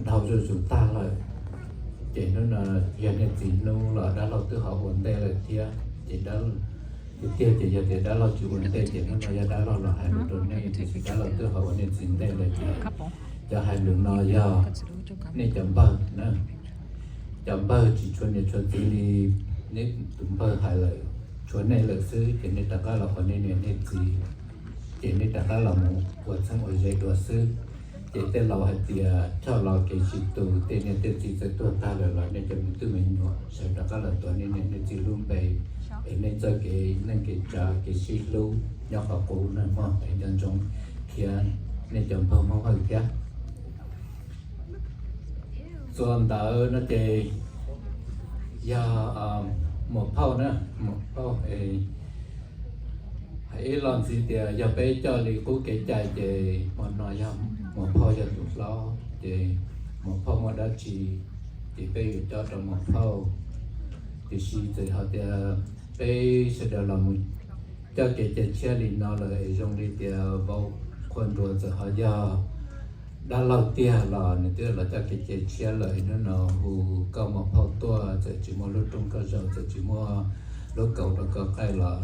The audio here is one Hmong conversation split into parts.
dhau zuj zus tag lawm. Ces hnub no yog niag txiv hnub los dab laug twb ho ua ntej lawm thiab. Ces tiag tiag ces yog tias dab laug tsis ua ntej ces hnub no yog dab laug los hais lus rau nej, tiam sis dab laug twb ho ua niag txiv ntej lawm ces cov hais lus no yog nej cov npawg na. Cov npawg tsis tshua niam tshua txiv li nej tus npawg hais lawm, tshuav nej lawm xwb ces nej rov qab los qhov nej niam nej txiv, ces nej rov qab los mus ua txheeb ua ze dua xwb. Ces tej laus hais tias choj los kev tsis tus, tej niam tej txiv txawm tuag tag lawm los nej cov me tub me nyuam sawv rov qab los tuav nej niam nej txiv lub npe, es nej txoj kev neej kev tsav kev sib hlub nyob qhov qub na mog, es nco ntsoov thiab nej cov npawg Hmoob Hawj thiab. Txuas ntawd no ces yog muam phauj na, muam phauj es hais ib los ntxiv tias yog peb coj li qub kev cai ces hmo no yog muam phauj yog tus hlob ces muam phauj muaj dab tsi ces peb yuav cob rau muam phauj. Tiam sis txawm hais tias peb sawv daws los mus coj kev cai tshiab li no lawm es zoo li tias vauv Qhua Nruas txawm ho yog dab laug tiag los nws twb los coj kev cai tshiab lawm. Hnub no hu koj muam phauj tuaj, txawm tsis muaj lub rooj koj zaum, txawm tsis muaj lub kaus rau koj qaij los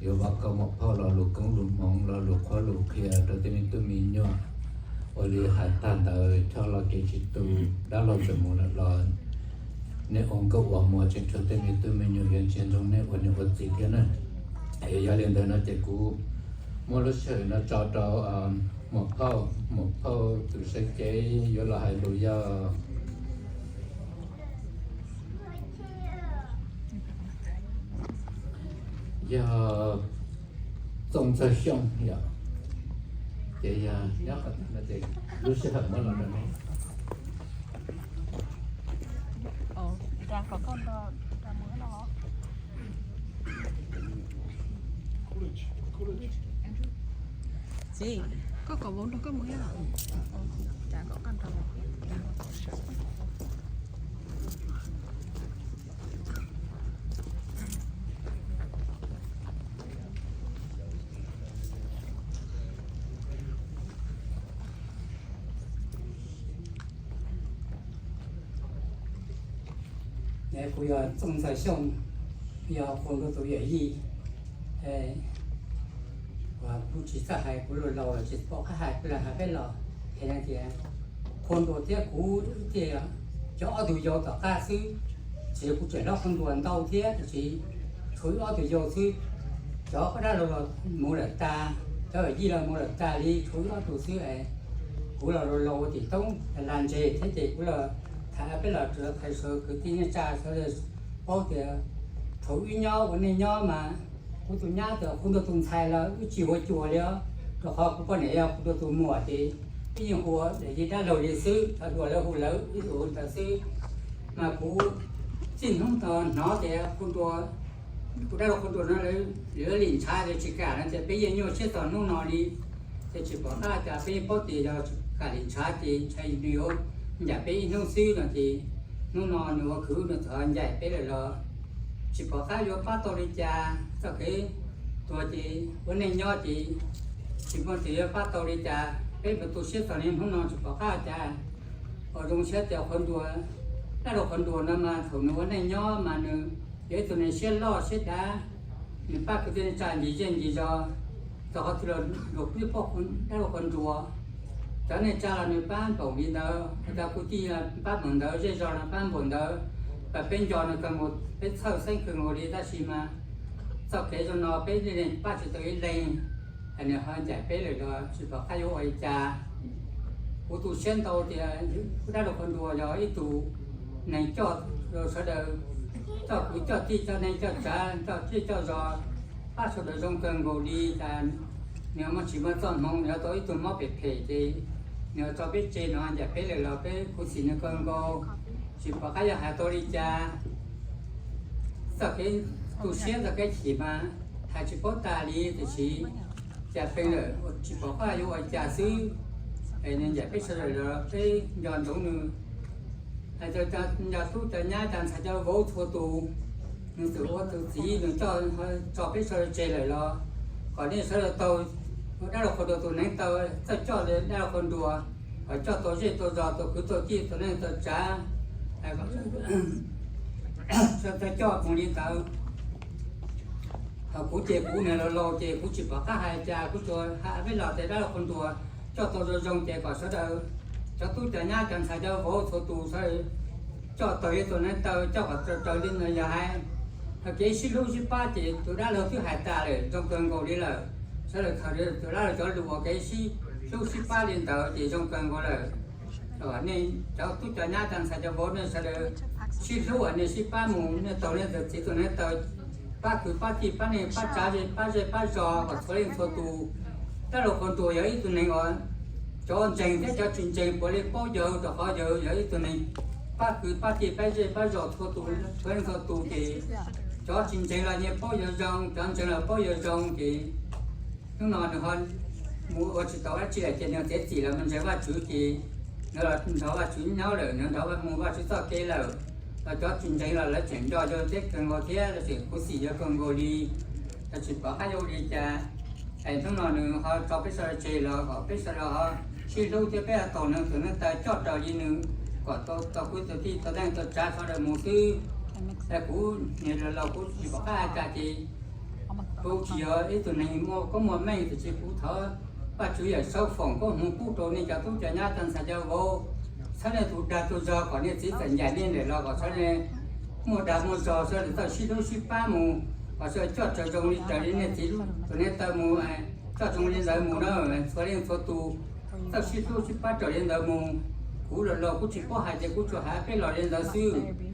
yuav vauv koj muam phauj lo lus koob lus hmoov, lo lus qhuab lus qhia rau tej me tub me nyuam. Ua li hais tag ntawd choj los kev tsis tus, dab laug txawm mus lawm los nej ua nkauj ua muam tseem tshuav tej me tub me nyuam yuav ntsia ntsoov nej ua niam ua txiv thiab na. Es yog li ntawd no ces kuv muab lub sij hawm no tso rau muam phauj, muam phauj tus seev cev yuav los hais lus yog yog Txooj Ntxawg Xyooj yom. Ces yog nyob qhov twg no ces lub sij hawm muab los rau nej. Kuv yog Txooj Ntxawg Xyooj, yog Qhua Nruas tus yawm yij. Kuv tsis txawj hais, kuv laus laus los tsis pom qab hais, kuv lam hais peb los. Ces tias Qhua Nruas thiab kuv tias cov ob tug yau tom qab xwb, ces kuv tseem hlob Qhua Nruas ntau thiab, tiam sis tshuav wb ob tug yau xwb. Cov dab laug los mus lawm tas, cov yij los mus lawm tas li, tshuav wb ob tug xwb es kuv los laus laus tim toob lag ntseg thiab ces kuv los tham peb los tsuas qhia rau kwv tij neej tsa sawv daws paub tias thaum wb nyob ua neej nyob mas kuv tus nyab tias Qhua Nruas tus ntxhais los wb tsis ua cuag li os, rau qhov kuv poj niam yog Qhua Nruas tus muam ces wb yeej hu ua yij dab laug li xwb, thaum dua lawv hu lawv wb hu ntawd xwb. Mas kuv txij hnub hnov tias Qhua Nruas, kuv dab laug Qhua Nruas no lawv lim ntshav ces tsis kam no ces peb yeej nyuaj siab txog hnub no li. Ces tsis pom qab cas peb yeej paub tias yog tsis kam lim ntshav ces ntshai nws yuav ncaim peb ib hnub xwb no ces hnub no nws ua kwv nws txawm ncaim peb lawm los tsis pom qab yuav pab tau li cas. Txoj kev tuag ces ua neej nyob ces tsis muaj tus yuav pab tau li cas, peb mus tu siab txog niaj hnub no tsis pom qab cas. Ua zoo siab tias Qhua Nruas, dab laug Qhua Nruas no mas thaum nws ua neej nyob mas nws yog ib tug neeg siab loj siab dav, nws pab kwv tij neej tsa ncig zej ncig zos, txog qhov twg los luag pab dab laug Qhua Nruas. Cov neej tsa los nws pab npaum li ntawd, cov kwv tij pab npaum ntawd, zej zos los pab npaum ntawd. Pas peb nco nws kawg nkaus, peb txhawj xeeb kawg nkaus li tab sis mas txoj kev zoo no peb yeej pab tsis tau ib leeg, nws ho ncaim peb lawm los tsis pom qab yuav ua li cas. Kuv tu siab ntau tias dab laug Qhua Nruas yog ib tug neeg coj sawv daws, coj kwv coj tij coj neej coj tsav coj zej coj zos, pab sawv daws zoo kawg nkaus li cas. Nws muaj tsis muaj txoj hmoov, nws yuav tau ib tug mob phem phem ces nws yuav tso peb tseg, nws ho ncaim peb lawm los peb khuv xim nws kawg nkaus, tsis pom qab yuav hais tau li cas. Txoj kev tu siab txoj kev chim mas hais tsis paub tas li, tiam sis cas peb lawm tsis pom qab yuav ua cas xwb. Es nws ncaim peb sawv daws los peb nco ntsoov nws. Hais tias cov tub cov nyab cov ntxhais cov vauv txhua tus, nws txawm ua tus txiv nws coj, tso peb sawv daws tseg lawm los kom nej sawv daws taug dab laug Qhua Nruas tus neev taw, txawj coj dab laug Qhua Nruas, Kom coj tau zej tau zos, tau kwv tau tij, tau neej tau tsav, sawv daws coj koom li ntawd. Ho kuv ces kuv niag laus laus ces kuv tsis pom qab hais cas, kuv tsuas hais peb los tias dab laug qhov ntuas coj tau zoo zoo ces kom sawv daws cov tub cov nyab cov ntxhais cov vauv txhua tus sawv daws coj tau ib tug neev taw coj kom raws raws li no yog hais. Ho kev sib hlub sib pab ces tus dab laug twb hais tas lawm, zoo kawg nkaus li lawm. Sawv daws khaws tus dab laug cov lus uas kev sib hlub sib pab li ntawd ces zoo kawg nkaus lawm. Nej cov tub cov nyab cov ntxhais cov vauv nej sawv daws sib hlub, nej sib pab mus, nej taug nej ntawm txiv tus neev taw pab kwv pab tij, pab neej pab tsav, pab zej pab zos kom txhua leej txhua tus. Dab laug qhov ntuas yog ib tug neeg uas cov ntseeg thiab cov tsis ntseeg puav leej paub yawg, rau qhov yawg yog ib tug neeg pab kwv pab tij, pab zej pab zos txhua tus, txhua leej txhua tus ces cov tsis ntseeg los yeej paub yawg zoo, cov ntseeg los paub yawg zoo ces hnub no nws ho mus ua tsis tau dab tsi lawm ces nws txiav txim los mus ntseeg Vajtswv ces nws los nrog Vajtswv nyob lawm, nws nrog mus Vajtswv txoj kev lawm. Los cov tsis ntseeg los lawv tseem nco yawg thiab kawg nkaus thiab, lawv tseem khuv xim yawg kawg nkaus li. Lawv tsis pom qab yuav ua li cas. Es hnub no nws ho tso peb sawv daws tseg los kom peb sawv daws ho sib hlub thiab peb ho taug nws tus neev taw coj raws li nws, kom tau kwv tau tij tau neej tau tsav sawv daws mus xwb. Es kuv niag laus laus kuv tsis pom qab hais cas ces kuv tsis yog ib tug neeg muaj koob muaj meej, tiam sis kuv thov Vajtswv Yawm Saub foom koob hmoov pub rau nej cov tub cov nyab cov ntxhais cov vauv, txhawb nej tus dag tus zog kom nej txiv txawm ncaim nej ntawm los kom sawv daws muaj dag muaj zog, sawv daws txawj sib hlub sib pab mus, kom sawv daws coj raws zoo li raws li nej txiv tus neev taw mus, coj zoo li ntawd mus na, txhua leej txhua tus txawj sib hlub sib pab raws li ntawd mus. Kuv laus laus kuv tsis paub hais ces kuv tsuas hais peb los li ntawd xwb.